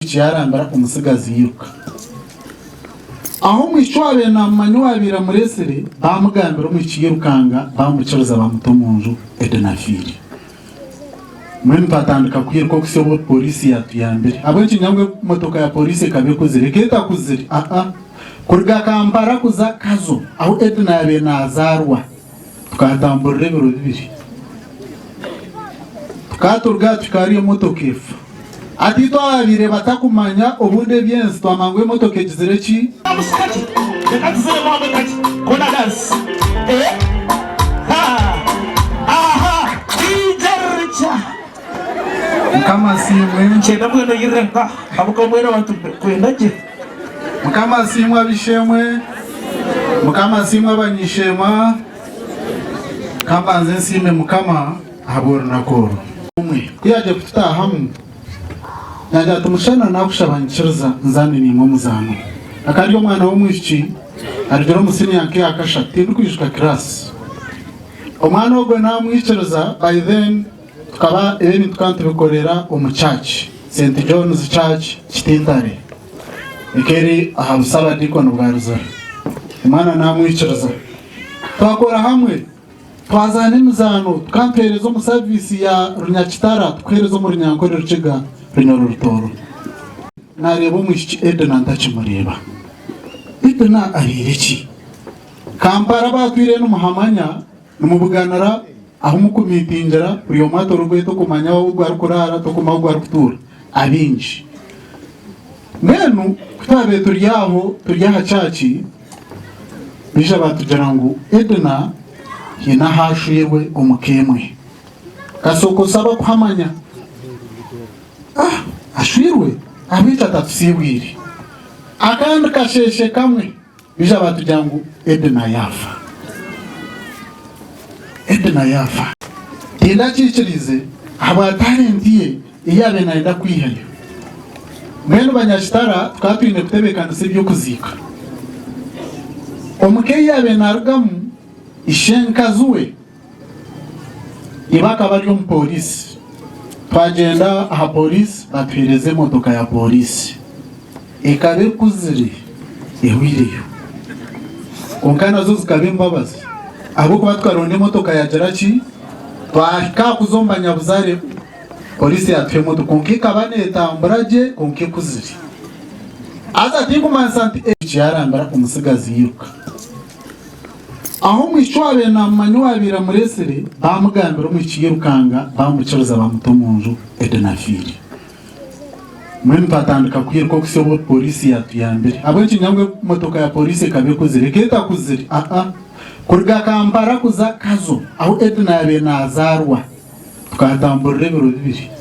Yarambira omutsigazi yairuka. Aho omwishiki owaabaire naamumanya owaabaire amureetsire, baamugambira omwishiki yairukanga, baamukiriza baamuta omu nju Edna afiire. Mbwenu twatandika kwiruka okuhitsya obu poriisi yaatuyambire. Ahabw'enki ngira ngu emotoka ya poriisi ekaba ekuzire? Ekaba etakuzire, aa. Kuruga Kampala kuza Kazo ahu Edna yaabaire naazaarwa, tukahatamburira ebiro bibiri. Tukaba turuga aha tuhika hariya emotoka efa. Hati itwe ababaire batakumanya obundi eby'ensi twamanya ngu emotoka egizire ki? Mukama asiimwe. Mukama asiimwe ab'eishe-emwe. Mukama asiimwe abany'eishe-emwa. Ka mbanze nsiime Mukama ahabw'orunaku oru. Omwe ku yaagiire kututaahamu, yaagira ati, Mushana naakushaba nyikiriza nzaane naimwe omuzaano. Akaba ari omwana w'omwishiki arugire omu siniya nk'eya kashatu, tindikwijuka kiraasi. Omwana ogwo naamwikiriza, by then tukaba ebi ebintu tukaba nitubikorera omu church, St John's Church Kitintare, ekaba eri aha busabadiikoni bwa Ruzira. Omwana naamwikiriza. Twakora hamwe. Twazaana emizaano, tukaba nituheereza omu saviisi ya Runyakitara tukuheereza omu Runyankore Rukiga Runyoro Rutooro. Naareeba omwishiki Edna ntakimureeba. Edna abaire ki? Kampala abaatwire nimuhamanya, nimubuganira ahu mukumiitingira, buri omwe atoora ogwe tokumanya ogu arikuraara, tokumanya ogu arikutuura, abaingi. Mbwenu ku twabaire turi aho turi aha church, Baija baatugira ngu Edna haine ahu ashweirwe omu ka emwe. Kasooka osaba kuhamanya. Ah, ashweirwe? Ahabw'eki atatusiibwire? Akandi kasheeshe kamwe baija baatugira ngu Edna yaafa. Edna yaafa. Tindakiikiriize ahabwa talenti ye ei yaabaire naayenda kwihayo. Mbwenu banyakitara tukaba twine kutebeekanisa eby'okuziika. Omu ka ei yaabaire naarugamu, ishenkazi we iba akaba ari omupooriisi. Twagyenda aha pooriisi baatuheereza emotoka ya pooriisi. Ekaba ekuzire ehweireyo. Kwonka nazo zikaba embabazi ahabw'okuba tukaronda emotoka yaagira ki, twahika aha kuza omu banyabuzaare Poliisi yaatuha emotoka kwonka ekaba neetambura gye kwonka ekuzire. Haza tinkumanyisa nti eki yarambira omutsigazi yairuka. Aho omwishiki owaabaire naamumanya owaabaire amureetsire baamugambira omwishiki yairukanga baamukiriza baamuta omu nju Edna afiire. Mbwenu twatandika kwiruka okuhitsya obu poliisi yaatuyambire. Ahabw'enki ngira ngu emotoka ya poliisi ekaba ekuzire? Ekaba etakuzire, aa. Kuruga Kampala kuza Kazo ahu Edna yaabaire naazaarwa. Tukahatamburira ebiro bibiri.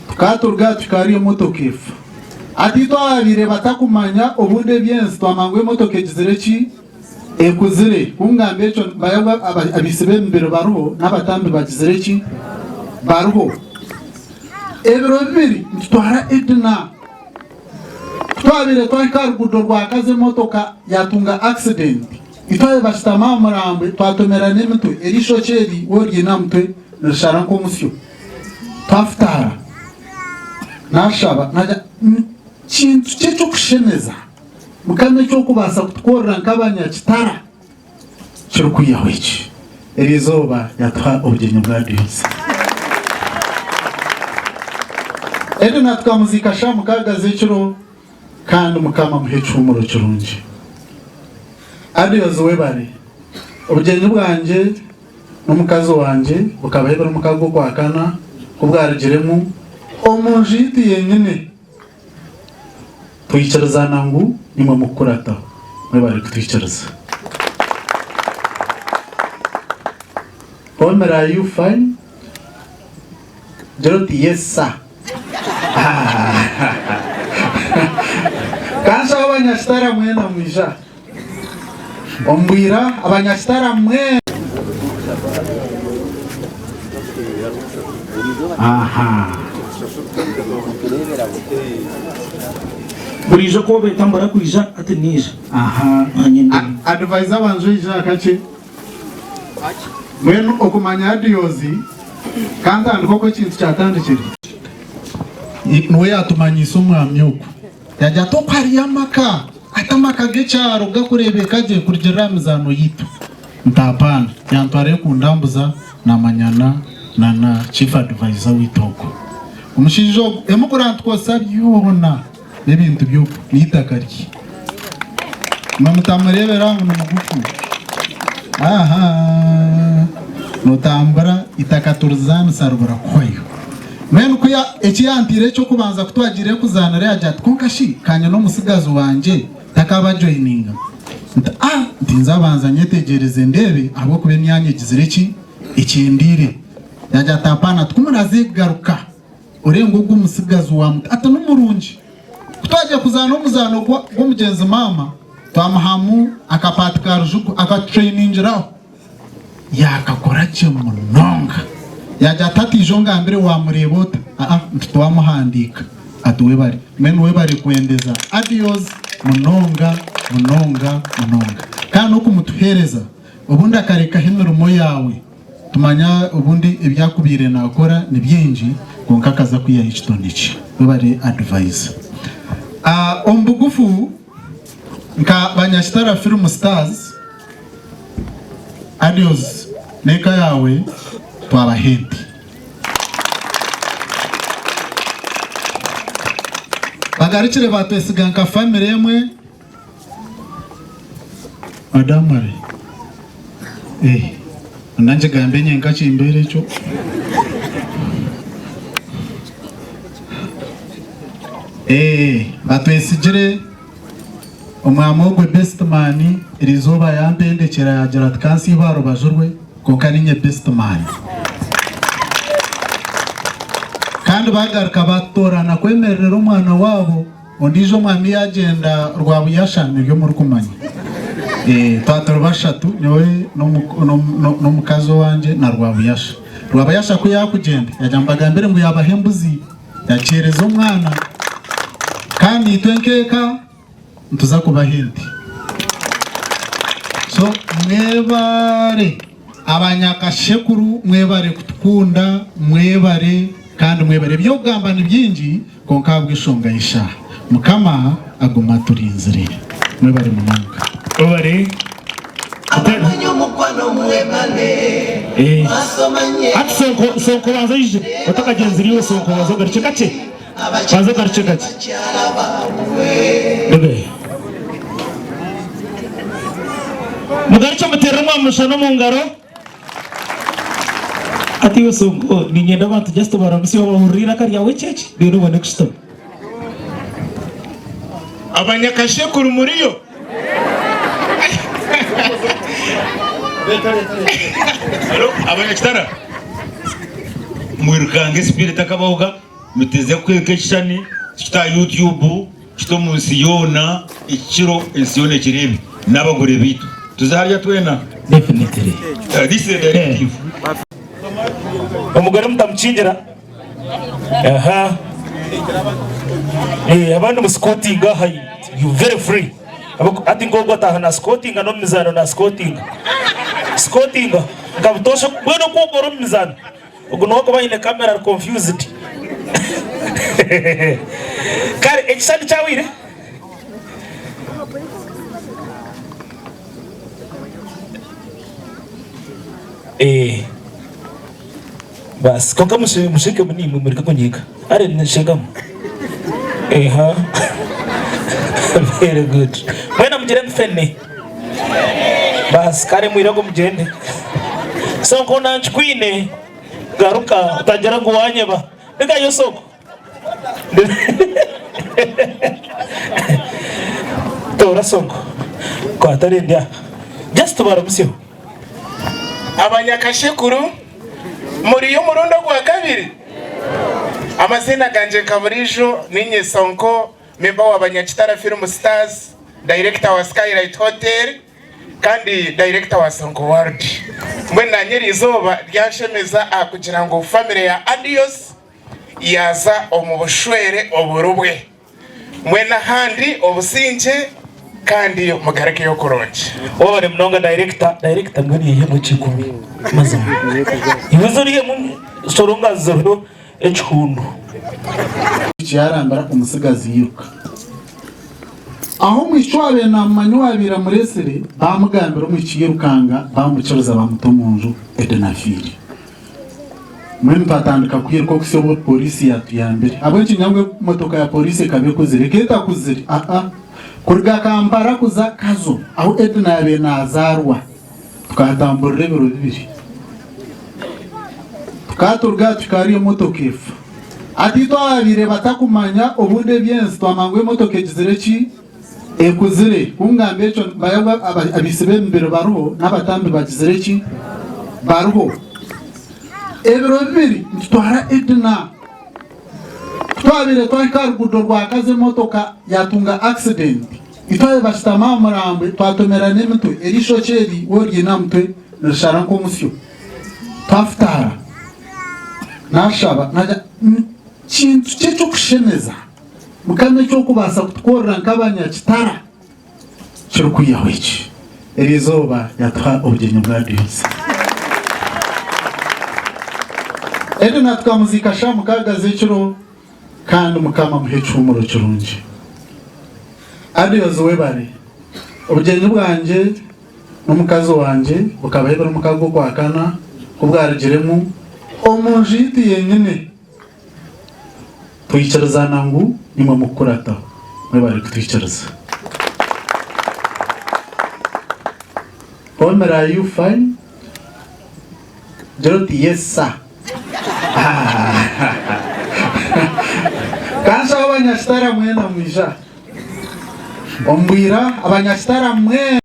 Tukaba turuga aha tuhika hariya emotoka efa. Hati itwe ababaire batakumanya obundi eby'ensi twamanya ngu emotoka egizire ki? Ekuzire. Ku ngamba ekyo manya ngu abaitsi b'emibiri bariho n'abatambi bagizire ki? Bariho. Ebiro bibiri nitutwara Edna. Ku twabaire twahika aha ruguudo rwa Kazo emotoka yatunga accident. Itwe bashutami aha murambwe twatomerana emitwe, eri eishokye eri waaba oriine aha mutwe nirishara nk'omusyo. Twafutaara. Naashaba naagira nti, Kintu ki eky'okushemeza Mukama eki orikubaasa kutukorera nk'abanyakitara kirikwihaho eki? Eri izooba yaatuha obugyenyi bwa Diosi. Edna tukamuziika shaaha mukaaga z'ekiro. Kandi Mukama amuhe ekihuumuro kirungi. Adios webare. Obugyenyi bwangye n'omukazi wangye bukabaho ebiro mukaga okwakana ku bwarugiremu omu nju yaitu yenyine twikirizana ngu nimwe mukukurataho. Mwebare kutwikiriza. Omera are you fine? Gira oti yes sir. Kanshabe abanyakitara mwena mwija omu bwira abanyakitara mwena. Aha. Buriijo ku obeeta ngu barakwija ati niija. Aha. Naanye ndimu. Advisor banza oije aha kakye. Mbwenu okumanya Adiozi, kantandike oku ekintu kyatandikire. Niwe yaatumanyiise omwami ogu. Yaagira ati, Okwo hariyo amaka, ati amaka g'ekyaro gakureebeka gye kurugiirira aha mizaano yaitu. Nti apaana. Yantwarayo kundambuza naamanyana na na chief advisor waitu ogwo. Omushaija ogwo emukura nitukozesa byona n'ebintu by'ogwo n'eitaka rye. Imwe mutamureebera ngu ni mugufu. Ahaa! Nootambura eitaka turizaanisa ribura kuhwayo. Mbwenu ku ya, eki yanteire eky'okubanza ku twagiire kuzaanira yaagira ati, Kwonka shi ka nyine omutsigazi wangye takabajoyininga? Nti, Ah! Nti nzabanza nyetegyereze ndeebe ahabw'okuba emyanya egizire ki? Ekyendeire. Yaagira ati, Apaana, ati ku muraze garuka orenge ogwo mutsigazi wa muto. Ati ni murungi. Ku twagiire kuzaana omuzaano gw'omugyenzi maama, twamuhamu akapaati ka Rujugu akatutrainingiraho. Yaakakora gye munonga. Yaagira ati, Hati ija ongambire waamureeba ota? Aa, nti twamuhandiika. Ati webare. Mbwenu webare kwendeza Adios munonga, munonga, munonga. Kandi n'okumutuheereza, obundi akarekaho emirimo yaawe. Tumanya obundi ebi akubaire naakora ni bingi, kwonka akaza kwihaho ekitone kye. Webare adviser. Omu bugufu, nka Banyakitara Film Stars, Adios n'eka yaawe twabaha ente. Bagarukire baatwesiga nka famire emwe. Madamu ari eh nda nkigambe nyenka kimbeera ekyo. Eh batwesigire. Omwami ogwe best man erizooba yampendekyera yagira ati kansiibe aha rubaju rwe kwonka ninye best man. Kandi bagaruka batutoorana kwemererera omwana waabo ondiijo omwami yagyenda Rwabuyasha niryo murikumanya. Twaba turi bashatu nyowe n'omukazi owangye na Rwabuyasha. Rwabuyasha ku yakugyenda yagira ngu mbagambire ngu yabaha embuzi. Yakiheereza omwana, kandi itwe nk'eka nituza kubaha ente. So mwebare abanyakashekuru, mwebare kutukunda, mwebare kandi mwebare. Eby'okugamba ni bingi kwonka ahabw'enshonga y'eshaaha. Mukama agume aturinzire. Mwebare munonga. Webare. Abamanya omukwano mwebale mwasomanye. Hati sonko sonko banza oije otakagyenzire iwe sonko banza ogarukye kakye banza ogarukye kakye Bebe Mugarukye muterere omwamushana omu ngaro Hati iwe sonko niinyenda abantu just baramutsye obahurire eiraka ryawe kyekye reero obone kushutama. Abanyakashekuru muriyo? Haro abanyakitara mwirukanga esipiira etakabahoga muteze kweka ekishushani tukite aha YouTube kite omu nsi yoona ekiro ensi yoona ekireebe n'abagore baitu tuze harya twena. Definitely. This is a directive. Omugore mutamukingira. Aha. Eh, abandi musikotinga aha you very free. Hati nk'ogwo ataaha na sikotinga n'omu mizaano na sikotinga. Sikotinga nka butoosha mbwenu oku ogwo ori omu mizaano ogwo niwe akuba aine kamera ari confused. Kare ekishushani kyahweire? Eh. Basi kwonka mushekemu naimwe mureke kunyiga. Kare nshekamu. Eha. Very good. Mwena mugire ngu fene. Basi kare mwirego mugyende. Sonko nankikwine garuka otagira ngu wanyeba. Ndigayo Sonko. Toora Sonko. Kwata erindi aha. Just baramusyeho. Abanyakashekuru muriyo omurundi ogwakabiri? Amaziina gangye nka buriijo ninye Sonko member wa Banyakitara Film Stars, Director wa Skylight Hotel kandi Director wa Sonko World. Mbwenu nanye erizooba ryanshemeza ahakugira ngu family ya Adios yaaza omu bushwere oburubwe. Mbwenu ahandi obusingye kandi mugarukeyo kurungi. Webare munonga director. Director mbwenu yaihemu ekikumi mazima iwe oze orihemu soronga ziriho ekihundu. Omwishiki yaarambira omutsigazi yairuka. Aho omwishiki owaabaire naamumanya owaabaire amureetsire, baamugambira omwishiki yairukanga baamukiriza baamuta omu nju Edna afiire. Mbwenu twatandika kwiruka okuhitsya obu poriisi yaatuyambire. Ahabw'enki ngira ngu emotoka ya poriisi ekaba ekuzire? Ekaba etakuzire, aa. Kuruga Kampala kuza Kazo ahu Edna yaabaire naazaarwa, tukahatamburira ebiro bibiri. Tukaba turuga aha tuhika hariya emotoka efa. Hati itwe abaabaire batakumanya obundi eby'ensi twamanya ngu emotoka egizire ki? Ekuzire. Ku ngamba ekyo nimanya ngu abaitsi b'emibiri bariho n'abatambi bagizire ki? Bariho. Ebiro bibiri nitutwara Edna. Ku twabaire twahika aha ruguudo rwa Kazo emotoka yaatunga accident. Itwe bashutami aha murambwe twatomerana emitwe, eri eishokye eri waaba oriine aha mutwe nirishara nk'omusyo. Twafutaara. Naashaba naagira ngu kintu ki eky'okushemeza Mukama eki orikubaasa kutukorera nk'abanyakitara kirikwihaho eki? Eri izooba yaatuha obugyenyi bwa Advent. Edna tukamuziika shaaha mukaaga z'ekiro kandi Mukama amuhe ekihuumuro kirungi. Adios webare. Obugyenyi bwangye n'omukazi wangye bukabaho ebiro mukaaga Okwakana ku bwarugiremu omu nju yaitu yenyine. Twikirizana ngu nimwe mukukurataho. Mwebare kutwikiriza. Omera are you fine? Gira oti yes sir. Kanshabe abanyakitara mwena mwija. Omu bwira abanyakitara mwena.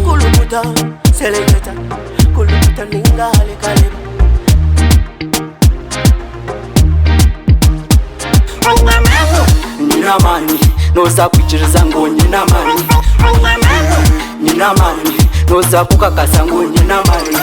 Kulukuta, seleketa, kulukuta ninga halekaleba. Nyine amaani nooza kwikiriza ngu nyine amaani Nyine amaani nooza kukakasa ngu nyine amaani.